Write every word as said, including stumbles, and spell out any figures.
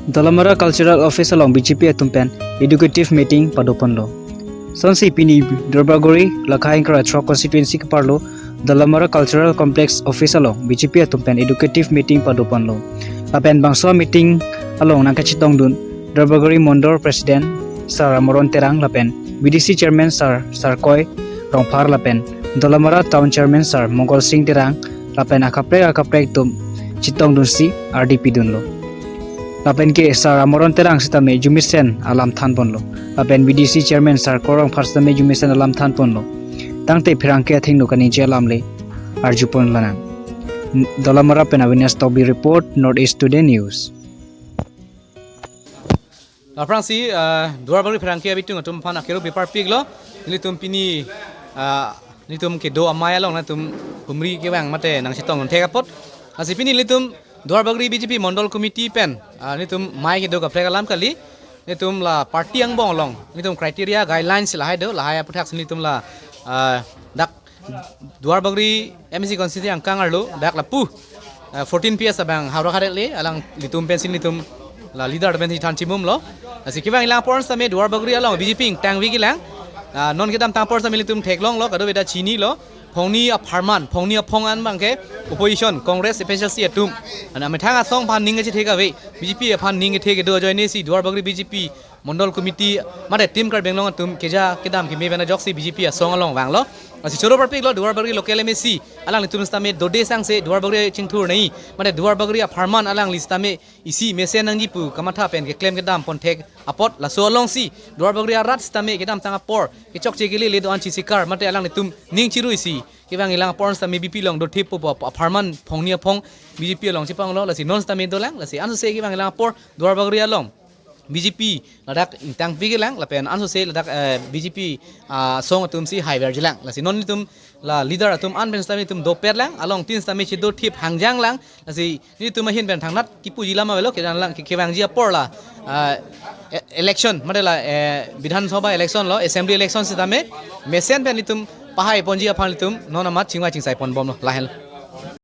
Dolamara Cultural Office along B J P atum pen educative meeting padoponlo. Sonsi pini Duarbagori Lakha ingkoi ra throk constituency keparlo Dolamara Cultural Complex Office along B J P atum pen educative meeting padoponlo. Lapen bangso meeting along nangkachetongdun Duarbagori Mondol President Sir Amoron Terang lapen B D C Chairman Sir Sarkoi Rongphar lapen Dolamara Town Chairman Sir Mongol Sing Terang lapen akaprek akaprek atum chetongdunsi ardi pidunlo. Lapen ke Sir Amoron Terang sitame arjumesen alam thanponlo. Lapen B D C Chairman Sir Sarkoi Rongphar sitame arjumesen alam thanponlo. Tangte pherangke athengno kaningje alam le arjupon lonang. Dolamara pen Avinas Tokbi report, North East Today News. Aphrangsi, ah, Duarbagori pherangke abitung atum aphan akero biparpiklo. Nelitum pini, ah, nelitum kedo amei along nangtum humri kevang mate nangchetongdun thek apot. Lasi pini nelitum Duarbagori B J P Mondol Committee pen, ah, nelitum mei kedo kaprek alam kali. Nelitum la party angbong along nelitum criteria guidelines lahai do, lahai aphuthak si nelitum la, ah, dak Duarbagori M A C constituency angkang arlo dak lapu, ah, fourteen P S abang haurak haret le alanglitum pensi nelitum la leader pensi than chimumlo. Lasi kevang ilang apor sitame Duarbagori along B J P ingtangvik ilang. Ah, non kedamtang apor sitame nelitum theklonglo, kadokave ta chinilo. Phongni apharman, phongni aphong an abangke opposition, Congress, F H L C atum, ana methang asong aphan ning kachethe kave, B J P aphan ning kethe kedo ajoinesi Duarbagori B J P Mondol Committee mate Team Karbi Anglong atum keja kedam keme pen ajoksi B J P asong along vanglo. Lasi choro parpiklo Duarbagori local M A C alanglitum sitame dode sangse Duarbagori chingthur nei mate Duarbagori apharman alangli sitame isi mesen nangji pu kamatha pen keklem kedam pon thek apot, laso alongsi Duarbagori arat sitame kedamtang apor kechokche kelele do-an chisikar mate alanglitum ning chiruisi kevang ilang apor sitame B J P along dothippo pu apharman phongni aphong B J P along chepanglo, lasi non sitame dolang, lasi ansose kevang ilang apor Duarbagori along B J P ladak ingtangvik ilang lapen ansose ladak, eh, B J P, ah, asong atumsi haiver jilang. Lasi non nelitum la leader atum an pen sitame nelitum dopet lang, along tin sitame chedothip hangjang lang. Lasi nelitum ahin pen thangnat kipuji alam avelo, kedan lang ke-, kevangji apor la, ah, e-, election mate la, eh, Bidhan Sabha election lo, assembly election sitame mesen pen nelitum pahaiponji aphan nelitum non amat chingvai chingsai ponbomlo, lahenlo.